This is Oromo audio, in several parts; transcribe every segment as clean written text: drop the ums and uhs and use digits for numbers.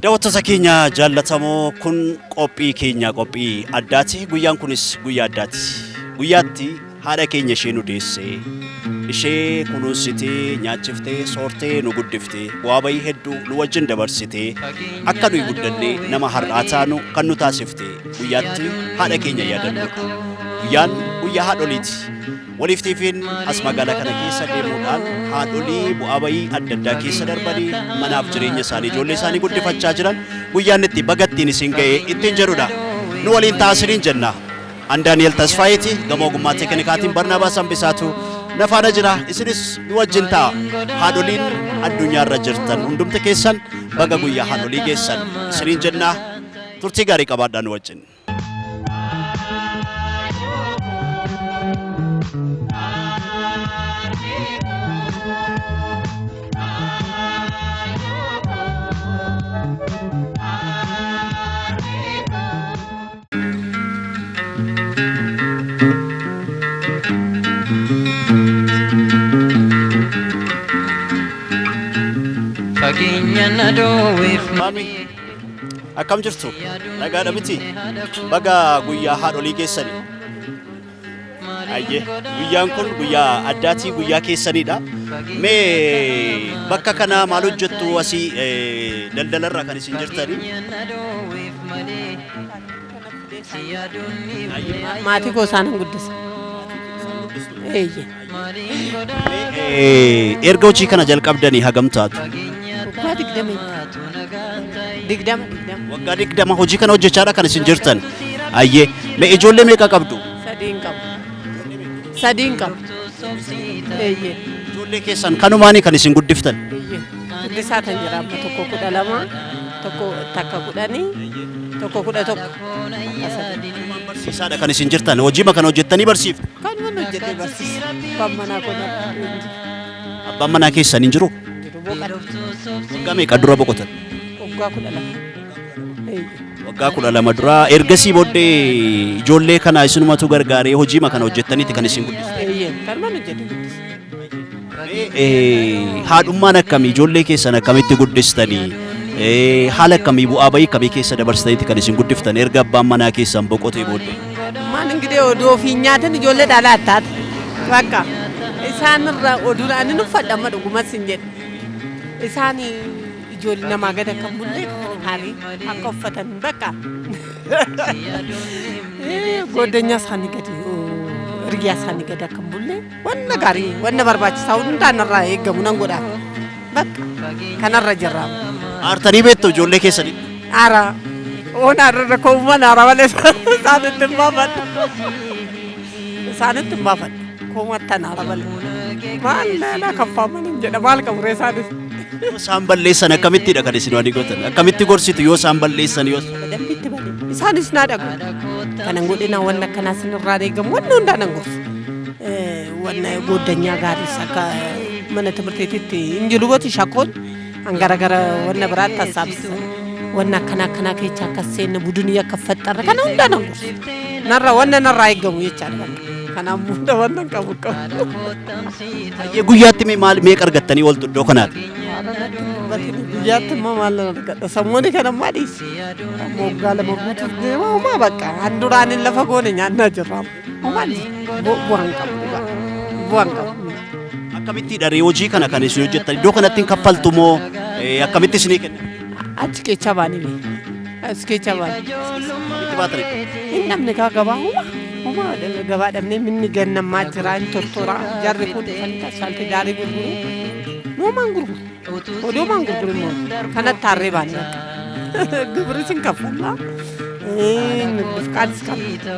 Daawwattoota keenya jaallatamoo kun qophii keenya qophii addaati. Guyyaan kunis guyyaa addaati. Guyyaatti haadha keenya ishee nu deessee, ishee kunuunsitee, nyaachiftee, soortee nu guddiftee, bu'aa bayii hedduu nu wajjin dabarsitee, akka nuyi guddannee nama har'aa taanu kan nu taasifte guyyaatti haadha keenya yaadannudha. Guyyaan guyyaa haadholiiti. Waliif TV'n as magaalaa kana keessa deemuudhaan haadholii bu'aa bayii adda addaa keessa darbanii manaaf jireenya isaanii ijoollee isaanii guddifachaa jiran guyyaan itti baga ittiin isin ga'e ittiin jedhudha. Nu waliin ta'aa isiniin jenna. An Daani'el Tasfaayeeti gama ogummaa teeknikaatiin Barnaabaas Hambisaatu na faana jira. Isinis nu wajjin ta'a. Haadholiin addunyaarra jirtan hundumti keessan baga guyyaa haadholii geessan isiniin jenna. Turtii gaarii qabaadhaa nu wajjin. Fageenya na dhoowweef Maami, akkam jirtu? Nagaadha miti? Baga guyyaa haadholii geessani. Ayyee, guyyaan kun guyyaa addaatii guyyaa keessanidha. Mee bakka kana maal hojjettu asii daldalarra kan isin jirtani? Maatii koo isaanan guddisa. Eeyye. Erga hojii kana jalqabdanii hagam taatu? Waggaa digdamii. Digdama digdama. Waggaa 20 hojii kana hojjechaadha kan isin jirtan. Ayyee, mee ijoollee meeqa qabdu? Sadiin qabu. Sadiin qabu. Eeyyee. Ijoollee keessan kanumaanii kan isin guddiftan? Eeyyee. Guddisaa kan jira amma tokko 12, tokko takka 10, tokko 11. Akka sadii. Barsiisaadha kan isin jirtan. Hojiima kana hojjettanii barsiiftu. Kanumaan hojjedhee barsiisa. Abbaan manaa koo na hin jiru. Abbaan manaa keessan hin jiru? Jiru boqate. Waggaa meeqa dura boqotan? Waggaa 12. Eeyyee. Waggaa 12 dura ergasii booddee ijoollee kana isinumatu gargaaree hojiima kana hojjettaniiti kan isin guddistan. Eeyyee. Kanumaan hojjedhee guddisa. Haadhummaan akkamii ijoollee keessan akkamitti guddistanii haala akkamii bu'aa bayii akkamii keessa dabarsitaniiti kan isin guddiftan erga abbaan manaa keessan boqotee booddee. Maan ingidihi oduu ofii hin nyaatin ijoollee dhalaa taate. Bakka isaan irra oduu ani nuffadha amma dhugumas hin jedhe. Isaan ijoollee namaa gad akka hin bulle gaarii akka uffatan bakka. Goddanyaa isaanii gadi hiriyaa isaanii gadi akka hin bulle wanna gaarii wanna barbaachisaa hundaa narraa eegamu nan godhaaf. Bakka kanarra jirra. Aartanii beektu ijoollee keessanitti? Aara. Oon aarra kooman aara malee isaanitti hin baafadhu. Isaanitti hin baafadhu. Koomattan aara malee. Maal na kaffaaman hin jedha maal qabu ree isaanis. Yoo isaan balleessan akkamittidha kan isin walii gootan? Akkamitti gorsitu yoo isaan balleessan yoo Dambitti malee. Isaanis naa dhagahu. Kanan godhina wanna akkanaa sinirraa eegamu wanna hundaa nan gorsa. Wanna gooddanyaa gaariis akka mana timirtiititti hin jiru gooti shakoon an gara gara wanna biraatti hassaabsisan. Wanna akkana akkanaa keessa akka seenne budunii akka faxxarre kana hundaa nan gorsa. Narra wanna narraa eegamu jechaadha bakka. Kanaaf booda wanna hin qabu qabu. Hayyee guyyaatti mee maal meeqa argattanii ooltu iddoo kanaati? Guyyaatti immoo maal nan argadha? Sammuuni kana ammaa dhiisi. Amma waggaa 2 guutuuf deema homaa bakka. An duraan hin lafa goone nyaannaa jirra. Homaan bu'aan qabu dhugaa. Bu'aan qabu. Akkamitti dharee hojii kana kan isin hojjettan iddoo kanatti hin kaffaltu moo akkamitti isinii kenna? Achi keessa baanii bee. Achi keessa baanii. Akkamitti baatanii? Hin dhabne kaa gabaa homaa. Homaa gabaa dhabnee minni gannammaa jira hin tortora. Jarri kun dhufanii asfaaltii daarii gurguru. Nuumaan gurguru. Oduumaan gurguru immoo kanatti harree baane bakka. Gibiris hin kaffalla. Nigdi fiqaadis qabna.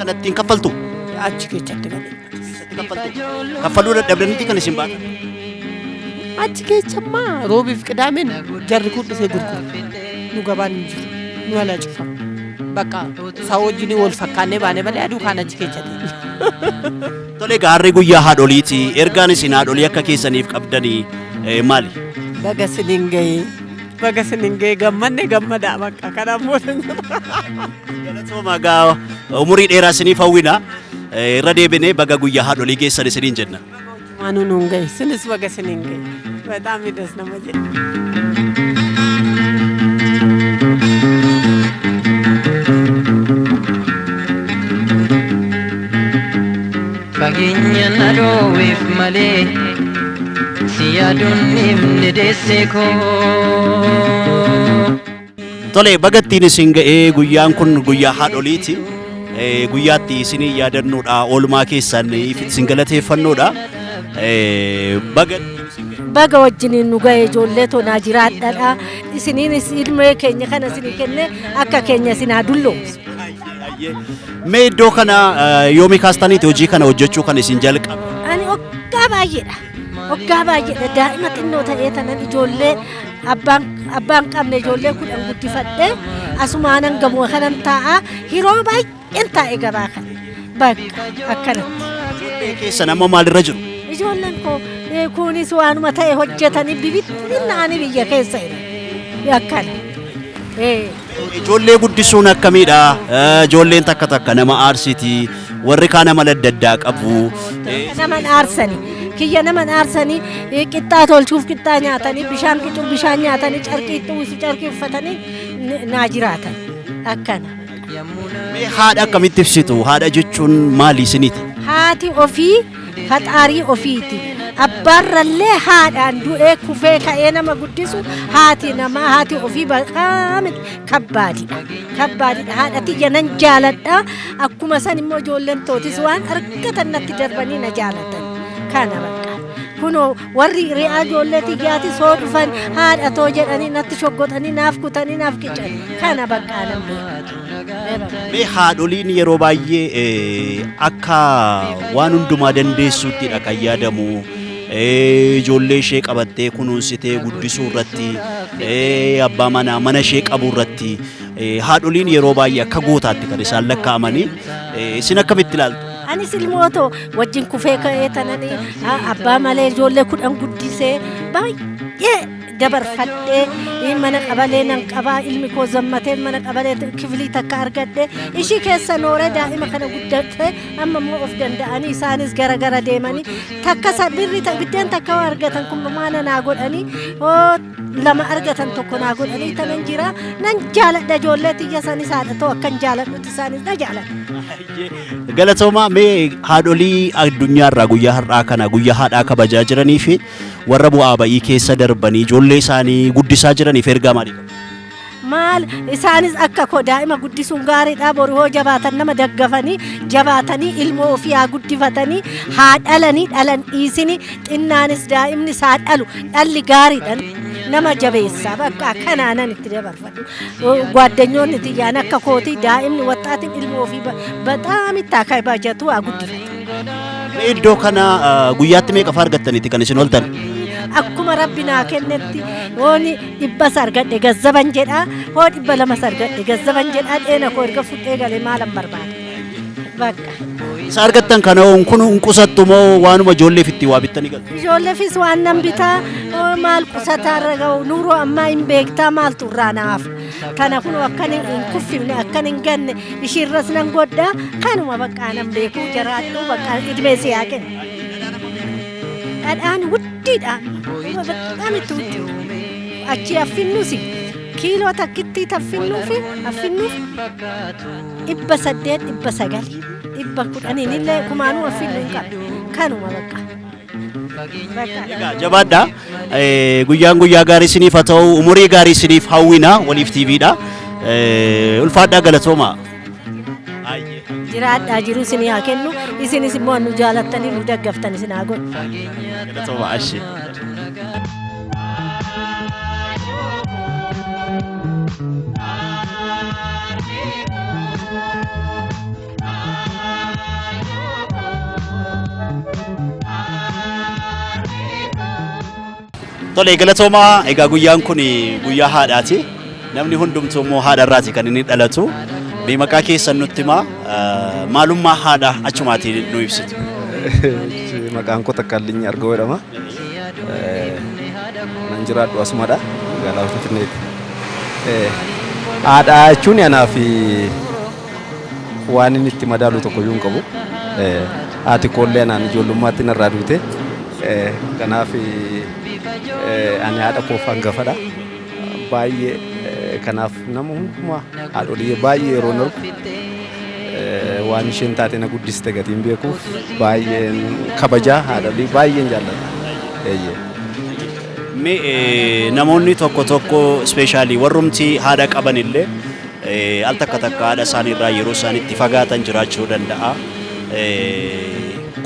Kanatti hin kaffaltu? Achi keessatti malee. Keessatti kaffaltu? Kaffaluu dadhabdaniiti kan isin baatan? Achi keessa ammaa roobiif qidaameen jarri kun dhufee gurgura. Nu gabaan hin jiru. Nu alaa cufa. Bakka isaa wajjin wal fakkaannee baane malee aduu kaan achi keessa ta'e. Tole gaarri guyyaa haadholiiti. Ergaan isin haadholii akka keessaniif qabdanii maali? Baga siniin ga'ee. Baga siniin ga'ee gammanne gammadaa bakka kanaan booda jira. Galatooma gaa umurii dheeraa isiniif hawwina. Irra deebinee baga guyyaa haadholii geessan isiniin jenna. Maanuu nuun ga'e sinis baga siniin ga'e. Bataam das nama jedha. dhoowweef malee si yaaduun himne deesse koo. Tole, bagattiin isin ga'ee. Guyyaan kun guyyaa haadholiiti. Guyyaatti isinii yaadannoodha, oolmaa keessan isin galateeffannoodha. Bagattiin isin ga'e. Baga wajjiniin nu ga'e. Ijoollee tonaa jiraadhaadha. Isiniinis ilmee keenya kana isinii kenne, akka keenya isin haa dulloomsu. Mee iddoo kana yoomii kaastaniiti hojii kana hojjechuu kan isin jalqabe? Ani waggaa baay'eedha. Waggaa baay'eedha. Daa'ima xinnoo ta'ee tanan ijoollee abbaan qabne ijoollee 10 guddifadhee asumaanan gamoo kanan taa'a. Yeroo baay'een taa'e gabaa kana. Bakka akkanatti. Ijoollee keessan amma maalirra jiru? Ijoolleen koo kunis waanuma ta'e hojjetanii bibittinnaanii biyya keessa jiran. Akkana. Ijoollee guddisuun akkamiidha? Ijoolleen takka takka nama aarsiti, warri kaan amala adda addaa qabu. Naman aarsanii, kiyya naman aarsanii, qixxaa tolchuuf qixxaa nyaatanii, bishaan qicuuf bishaan nyaatanii, carqii itti uwwisu carqii uffatanii naa jiraatan akkana. Mee haadha akkamitti ibsitu? Haadha jechuun maali isiniiti? Haati ofii faxaarii ofiiti. Abbaarrallee haadhaan du'ee kufee ka'ee nama guddisu haati namaa, haati ofii baqaami kabbaadidha. Kabbaadidha. Haadha tiyya nan jaaladha. Akkuma san immoo ijoolleen tootis waan argatan natti darbanii na jaalatan. Kana bakka. Kunoo warri ri'aa ijoollee tiyyaati soo dhufan haadha too jedhanii natti shoggoxanii naaf kutanii naaf qican. Kana bakka nan beeka. Mee haadholiin yeroo baay'ee akka waan hundumaa dandeessuuttidha kan yaadamu. Ijoollee ishee qabattee kunuunsitee guddisuu irratti, abbaa manaa mana ishee qabu irratti haadholiin yeroo baay'ee akka gootaatti kan isaan lakkaa'amanii, isin akkamitti ilaaltu? Anis ilmootoo wajjin kufee ka'ee tananii abbaa malee ijoollee 10 guddisee baay'ee dabarfadhee, mana qabalee nan qabaa, ilmi koo zammatee mana qabalee kifilii takka argadhe, ishii keessa nooree daa'ima kana guddatee, amma immoo of danda'anii isaanis gara gara deemanii takka birri biddeen takka waa argatan kun maana naa godhanii, hoo lama argatan tokko naa godhanii tanan jira. Nan jaaladha ijoollee tiyya sanis, haadha ta'u akkan jaaladhutti isaanis na jaaladha. Galatoomaa. Mee haadholii addunyaarraa guyyaa har'aa kana guyyaa haadhaa kabajaa jiranii fi warra bu'aa ba'ii keessa darbanii ijoollee isaanii guddisaa jiraniif ergaa maalii qabu? Maal, isaanis akka koo daa'ima guddisuun gaariidha. Boru hoo jabaatan nama daggafanii jabaatanii ilmoo ofii haa guddifatanii, haa dhalanii, dhalan dhiisini, xinnaanis daa'imnis haa dhalu, dhalli gaariidha, nama jabeessa. Bakka akkanaanan itti dabarfadhu. Gwaaddanyoonni tiyyaan akka kootii daa'imni waxxaatiin ilmoo ofii bataam itti haa kabajatu, haa guddifatu. Mee iddoo kana guyyaatti meeqa fa'aa argattaniiti kan isin ooltan? Akkuma Rabbi naa kennetti, hooni 100s argadhe gazzaban jedha, hoo 200s argadhe gazzaban jedha. Dheena koo erga fudhee galee maalan barbaada bakka. Isa argattan kana kun hin qusattu moo waanuma ijoolleef itti waa bittanii galtu? Ijoolleefis waan nan bitaa, hoo maal qusataa irra ga'u, nuuroo ammaa hin beektaa, maaltu irraa naaf kana kun akkan hin kuffifne, akkan hin ganne ishiirras nan godha. Kanuma bakka nan beeku jaraadhu, bakka idmee si haa kennu. Dhadhaan wuddiidha, በጣም itti wuddiidha. Achi affinnuusi kiiloo takkitti taffinnuufi affinnuuf 800, 900, 110n illee kumaanuu affinnu hin qabu. Kanuma bakka. Bakka. Egaa jabaadha. Guyyaan guyyaa gaarii isiniif haa ta'u, umurii gaarii isiniif hawwina waliif TVdha. Ulfaadhaa, galatooma. Jiraadhaa, jiru isinii haa kennu, isinis immoo nu jaalattanii nu daggaftan isin haa godhu. Galatooma ashee. Tole, galatoomaa. Egaa guyyaan kun guyyaa haadhaati. Namni hundumtuu immoo haadha irraati kan inni dhalatu. Mee maqaa keessan nutti himaa, maalummaa haadhaa achumaatiin nu ibsitu. Maqaan koo Takkaallinyi Argoo jedhama. Nan jiraadhu asumadha. Magaalaa Finfinneetti. Haadha jechuun anaaf waan inni itti madaalu tokko iyyuu hin qabu. Haati koollee anaan ijoollummaatti narraa duute. Kanaaf ani haadha koof hangafadha. Baay'ee kanaaf nama hundumaa haadholii baay'ee yeroo argu Waan isheen taate na guddiste gatiin beekuuf baay'een kabajaa haadholii baay'een jaalladha. Eeyyee. Mee namoonni tokko tokko ispeeshaalii warrumti haadha qaban illee al takka takka haadha isaanii irraa yeroo isaan itti fagaatan jiraachuu danda'a.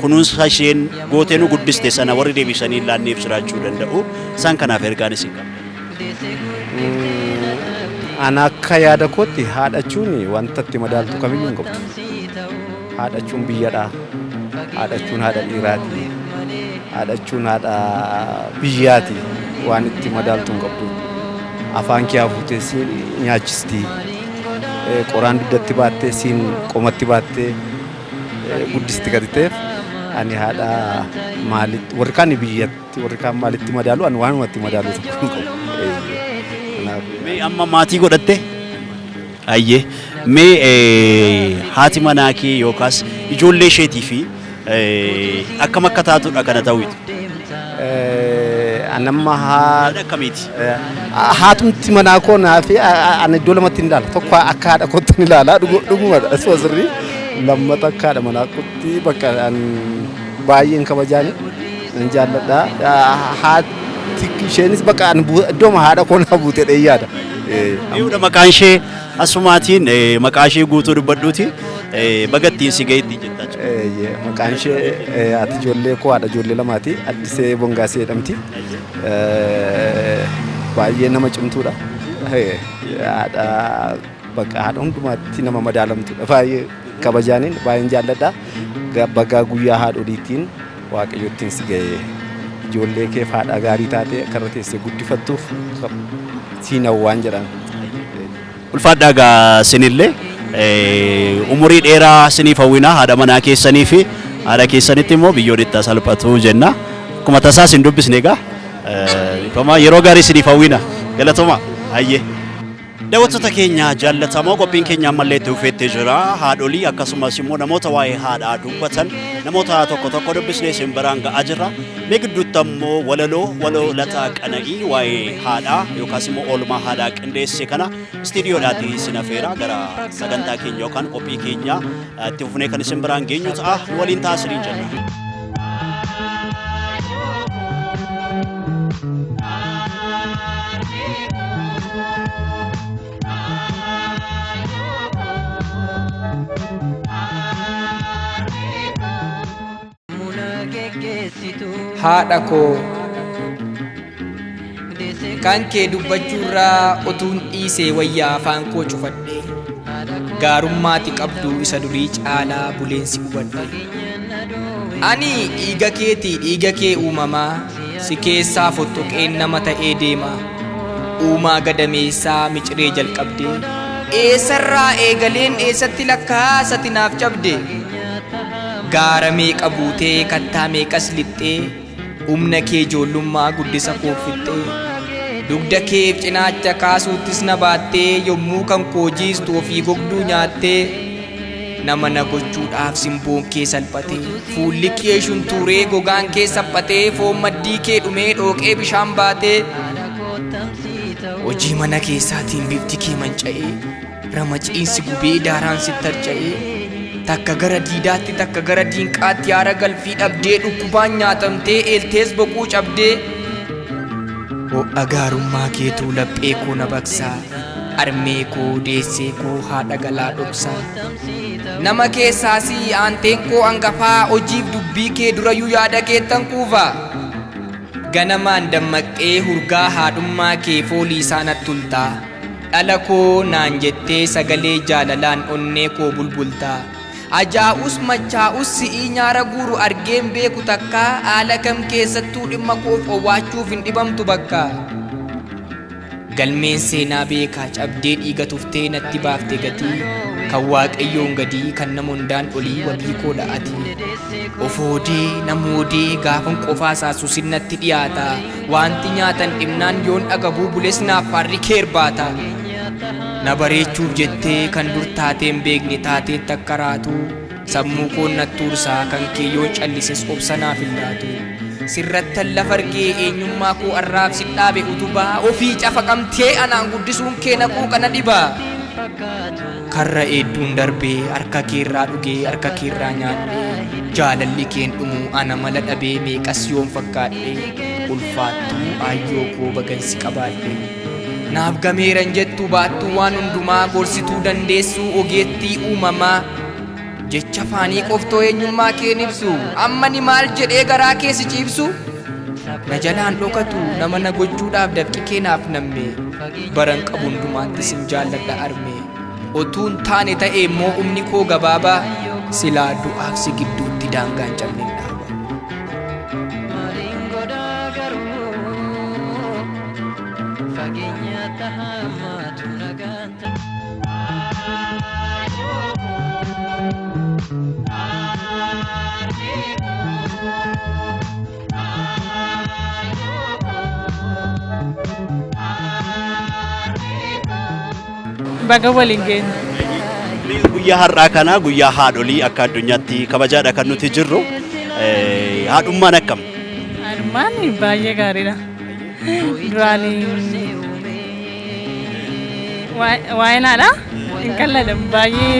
Kunuunsa isheen gootee nu guddiste sana warri deebisanii hin laanneef jiraachuu danda'u. Isaan kanaaf ergaan isin qabda. Ana akka yaada kootti haadhachuun wanta itti madaaltu kamiyyuu hin qabdu. Haadhachuun biyyadha. Haadhachuun haadha dhiiraati. Haadhachuun haadha biyyaati. Waan itti madaaltu hin qabdu. Afaan kee hafuutee si nyaachisti. Qoraan dugdatti baattee siin qomatti baattee guddisti gadi ta'eef ani haadha maalitti warri kaan biyyatti warri kaan maalitti madaalu ani waanuma itti madaalu tokko hin qabu. Kanaaf Mee amma maatii godhatte? Ayyee. Mee haati manaa kee yookaas ijoollee isheetii fi akkam akka taatudha kana ta'uuti? Ani amma Haadha akkamiiti? Haatumti manaa koo naa fi ani iddoo lamatti hin ilaala. Tokko akka haadha kootti hin ilaala. Dhugumadha. Isuma sirrii. Lammata akka haadha manaa kootti bakka an baay'een kabajaani. Nan jaalladha. Haati isheenis bakka an iddooma haadha koo naa buute dhee yaada. Eeyudha maqaan ishee asumaatiin maqaa ishee guutuu dubbadhuuti baga ittiin si ga'e ittiin jettaa jechuudha. Eeyyee, maqaan ishee haati ijoollee koo haadha ijoollee lamaati. Addisee Bongaasee jedhamti. Baay'ee nama cimtuudha. Haadha bakka haadha hundumaatti nama madaalamtuudha. Baay'ee kabajaaniin baay'een jaalladha. Bagaa guyyaa haadholiitiin Waaqayyo ittiin si ga'e. Ijoollee keef haadha gaarii taatee akka irra teessee guddifattuuf siin hawwaan jedhan. Ulfaadhaa gaa sinillee umurii dheeraa siniif hawwina haadha manaa keessanii fi haadha keessanitti immoo biyyoon itti salphatu jenna. Akkuma tasaa sin dubbisne egaa ifama yeroo gaarii siniif hawwina. Galatooma. Hayyee. Daawwattoota keenya jaallatamoo qophiin keenya ammallee itti fufeetti jira. Haadholii akkasumas immoo namoota waa'ee haadhaa dubbatan namoota tokko tokko dubbisnee isin biraan ga'aa jirra. Mee gidduutti ammoo walaloo waloo Lataa Qana'ii waa'ee haadhaa yookaas immoo oolmaa haadhaa qindeesse kana istiidiyoodhaatti isin afeera gara sagantaa keenya yookaan qophii keenya itti fufnee kan isin biraan geenyu ta'a. Nu waliin ta'a isiniin jenna. Haadha koo kan kee dubbachuurraa utuun dhiisee wayyaa afaan koo cufadhe gaarummaati qabdu isa durii caalaa buleensi hubadhe. Ani dhiiga keetii dhiiga kee uumamaa si keessaa fottoqeen nama ta'ee deema. Uumaa gadameessaa miciree jalqabdee eessarraa eegaleen eessatti lakkaa'aa naaf cabde. Gaara meeqa buutee kattaa meeqas lixxee humna kee ijoollummaa guddisa koof fixxee dugda keef cinaacha kaasuuttis na baattee yommuu kan koo jiistu ofii gogduu nyaattee nama na gochuudhaaf simboon kee salphatee fuulli kee shuntuuree gogaan kee saphatee foon maddii kee dhumee dhooqee bishaan baatee hojii mana keessaatiin bifti kee manca'ee ramaciinsi gubee daaraan sitti harca'ee takka gara diidaatti takka gara diinqaatti haara galfii dhabdee dhukkubaan nyaatamtee eeltees boquu cabdee ho'a gaarummaa keetuu laphee koo na baqsaa armee koo deessee koo haadha galaa dhoksaa nama keessaas aanteen koo hangafaa hojiif dubbii kee durayyuu yaada keettan kuufa ganamaan dammaqxee hurgaa haadhummaa kee foolii isaa natti tultaa dhala koo naan jettee sagalee jaalalaan onnee koo bulbultaa ajaa'us machaa'us si'ii nyaara guuru argeen beeku takkaa haala kam keessattuu dhimma koof owwaachuuf hin dhibamtu bakka galmeen seenaa beekaa cabdee dhiiga tuftee natti baafte gatii kan waaqayyoon gadii kan nama hundaan olii wabii koo dha'ati ofoodee namoodee gaafan qofaa saasusin natti dhiyaata wanti nyaatan dhimnaan yoon dhagabuu bules naaf faarri keer baata na bareechuuf jettee kan dur taateen beekne taateetti akka raatu sammuu koon nattuursaa kan kee yoon callises obsa naaf hin laatu sirrattan lafa argee eenyummaa koo arraaf sin dhaabe utubaa ofii cafaqamtee anaan guddisuun kee naquu kana dhibaa. Karra heedduun darbee harka keerraa dhugee harka keerraa nyaadhee jaalalli keen dhumu ana mala dhabee meeqas yoon fakkaadhee ulfaattuu aayyoo koo bagansi qabaadhee. Naaf gameeran jettu baattuu waan hundumaa gorsituu dandeessuu ogeettii uumamaa jecha afaanii qoftoo eenyummaa keen ibsu amma ni maal jedhee garaa kee si ciibsu na jalaan dhokatu nama na gochuudhaaf dafqi keenaaf namme baran qabu hundumaatti sin jaalladha arme otuun taane ta'e immoo humni koo gabaabaa silaa du'aaf si gidduutti daangaan cabne hin dhaaba. Maaliin godhaa garuu fageenya tahaamaatu nagaan ta'a. Baga waliin geenye. Guyyaa har'aa kana guyyaa haadholii akka addunyaatti kabajaadha kan nuti jirru. Haadhummaan akkam? Haadhummaan baay'ee gaariidha. Duraan waa'een haadhaa hin qalladamu baay'ee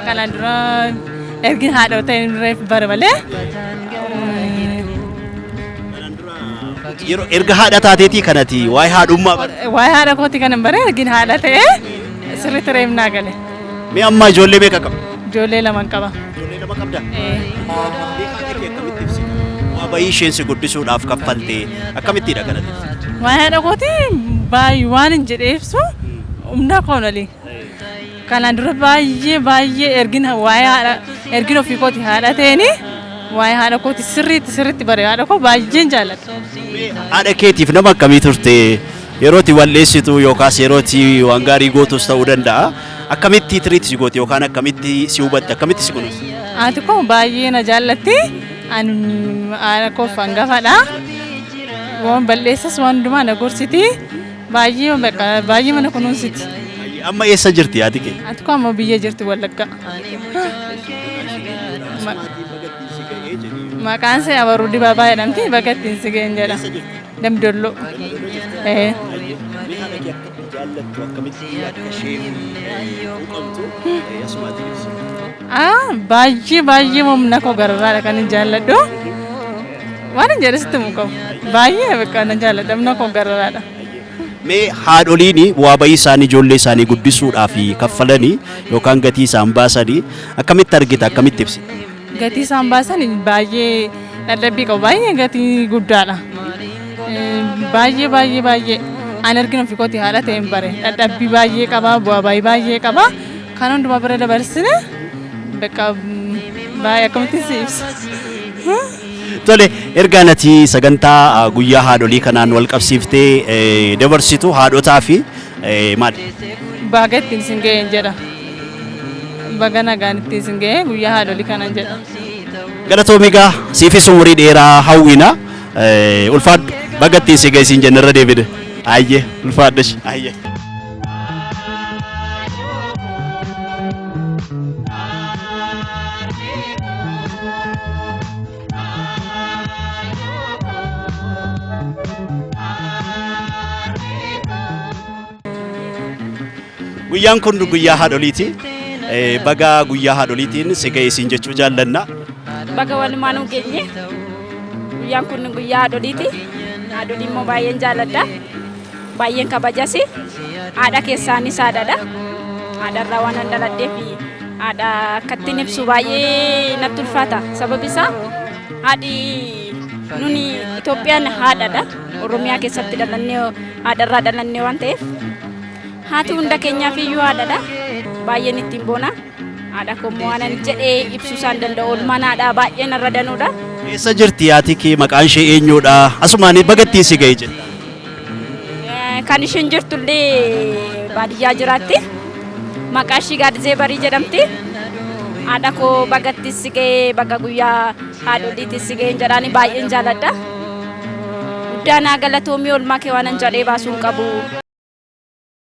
kanaan dura ergi haadha ta'e reef bara malee. Yeroo erga haadha taateetii kanati waa'ee haadhummaa bara. Waa'ee haadha kooti kanan bare ergi haadha ta'e sirriitti reef naa gale. Mee amma ijoollee meeqa qabda? Ijoollee lama qaba. Ijoollee lama qabda? Mee haadha kee akkamitti ibsita? Waa bayii isheen si guddisuudhaaf kaffalte akkamittiidha kanatti ibsita? Waa'ee haadha kooti baay'ee waan hin jedhee ibsu humna koon olii. Kanaan dura baay'ee baay'ee ergin waa'ee haadha ergin ofii kooti haadha ta'een waa'ee haadha kooti sirriitti sirriitti bare haadha koo baay'een jaalladha. Haadha keetiif nama akkamii turte? Yeroo itti walleessitu yookaas yeroo itti waan gaarii gootus ta'uu danda'a. Akkamitti treat si goote yookaan akkamitti si hubatte akkamitti si kunuunsi? Haati koo baay'ee na jaallatti. Ani haadha koof hangafadha. Waan balleessas waan hundumaa na gorsiti. Baay'ee bakka baay'ee mana kunuunsiti. Amma eessa jirti haati kee? Haati koo amma biyya jirti Wallagga. Maqaan ishee Abaruu Dibaabaa jedhamti. Bakka ittiin si ga'een jedha. Damdolloo. Mee haadha kee akkamitti jaallattu akkamitti akka ishee quuqamtu asumaatiin ibsi. Baay'ee baay'ee humna koo gararraadha kan hin jaalladhu. Waan hin jedhe sitti himu qabu. Baay'ee bakka nan jaalladha humna koo gararraadha. Mee haadholiin bu'aa bayii isaanii ijoollee isaanii guddisuudhaaf kaffalanii yookaan gatii isaan baasanii akkamitti argita akkamitti ibsita? Gatii isaan baasan baay'ee dadhabbii qabu baay'ee gatii guddaadha. Baay'ee baay'ee baay'ee ani argina ofii kooti haadha ta'een bare dadhabbii baay'ee qaba bu'aa bayii baay'ee qaba kan hundumaa bira dabarsine bakka baay'ee akkamitti si ibsa. Tole ergaa nati sagantaa guyyaa haadholii kanaan wal qabsiiftee dabarsitu haadhotaa fi maali? Baga ittiin isin ga'een jedha. Baga nagaan ittiin isin ga'ee guyyaa haadholii kanan jedha. Galatoomi egaa siifis umurii dheeraa hawwina. Ulfaadhu baga ittiin si ga'e siin jenna irra deebine. Ayyee ulfaadhu. Ayyee. Guyyaan kun guyyaa haadholiiti. Baga guyyaa haadholiitiin si ga'e siin jechuu jaallanna. Baga walumaan geenye. Guyyaan kun guyyaa haadholiiti. Haadholii immoo baay'een jaalladha. Baay'een kabajas. Haadha keessaanis haadhadha. Haadharraa waan an dhaladheef haadha akkattiin ibsu baay'ee natti ulfaata. Sababi isaa haadhi nuni Itoophiyaan haadhadha. Oromiyaa keessatti dhalannee haadharraa dhalannee waan ta'eef haati hunda keenyaaf iyyuu haadhadha. Baay'een ittiin boona. Haadha koo immoo waan ani jedhee ibsuu isaan danda'u oolmaan haadhaa baay'ee narra danuudha. Eessa jirti haati kee maqaan ishee eenyudha? Asumaan baga ittiin si ga'e jetta. Kan isheen jirtullee baadiyyaa jiraatti. Maqaa ishii Gaaddisee Barii jedhamti. Haadha koo bagatti si ga'e baga guyyaa haadholiitti si ga'een jedhaani baay'een jaalladha. Guddaa naa galatoomii oolmaa kee waan an jedhee baasuu hin qabu.